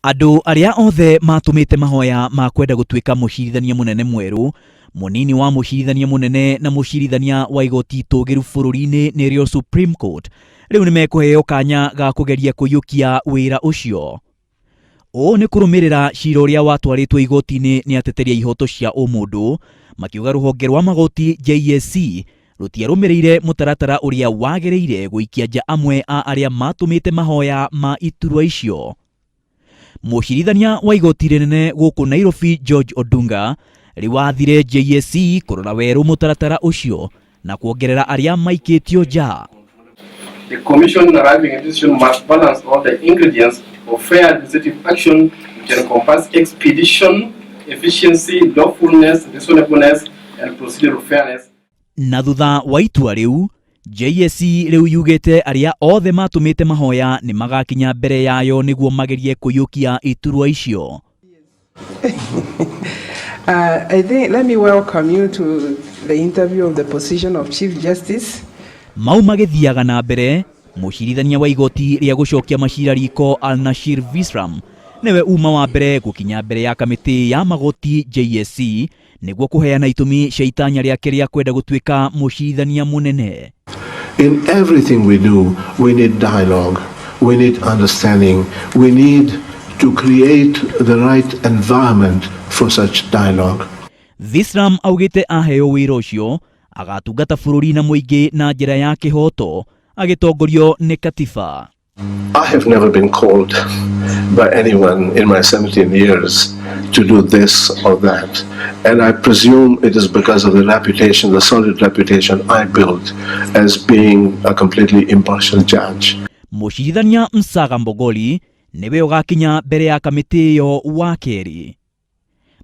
Andũ arĩa othe matũmĩte mahoya ma kwenda gũtuĩka mũcirithania mũnene mwerũ, mũnini wa mũcirithania mũnene na mũcirithania wa igoti itũgĩru bũrũri-inĩ nĩrĩo Supreme Court, rĩu nĩ mekũheo kanya ga kũgeria kũiyũkia wĩra ũcio. Ũũ nĩ kũrũmĩrĩra cira ũrĩa watwarĩtwo igoti-inĩ nĩ ateteri a ihoto cia ũmũndũ makiuga rũhonge rwa magoti JSC rũtiarũmĩrĩire mũtaratara ũrĩa wagĩrĩire gũikia nja amwe a arĩa matũmĩte mahoya ma iturwa icio. Mũcirithania wa igoti rĩnene gũkũ Nairobi George Odunga rĩu athire JSC kũrora werũ mũtaratara ũcio na kuongerera arĩa maikĩtio nja. The commission in arriving at decision must balance all the ingredients of fair administrative action which encompass expedition, efficiency, lawfulness, reasonableness, and procedural fairness. Na thutha wa itua rĩu, JSC rĩu yugĩte arĩa othe matũmĩte mahoya nĩ magakinya mbere yayo nĩguo magerie kũiyũkia iturwa icio. I think let me welcome you to the interview of the position of Chief Justice. Mau magĩthiaga na mbere, mũcirithania wa igoti rĩa gũcokia macira riko Alnashir Visram nĩwe uma wa mbere gũkinya mbere ya kamĩtĩ ya magoti JSC nĩguo kũheana itũmi cia itanya rĩake rĩa kwenda gũtuĩka mũcirithania mũnene. In everything we do, we need dialogue, we need understanding, we need to create the right environment for such dialogue. Visram augĩte aheo wĩra ũcio agatungata bũrũri na mũingĩ na njĩra ya kĩhooto agĩtongorio nĩ katiba. I have never been called by anyone in my 17 years to do this or that. And I presume it is because of the reputation, the solid reputation I built as being a completely impartial judge. Mũcirithania Msaga Mbogoli nĩwe ũgakinya mbere ya kamĩtĩ ĩyo wa kerĩ.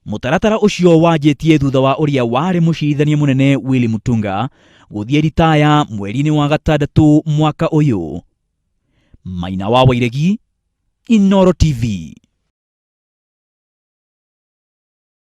Mũtaratara ũcio wanjĩtie thutha wa ũrĩa warĩ mũcirithania mũnene Willy Mutunga gũthiĩ ritaya mweri-inĩ wa gatandatũ mwaka ũyũ. Maina wa Wairegi, Inooro TV.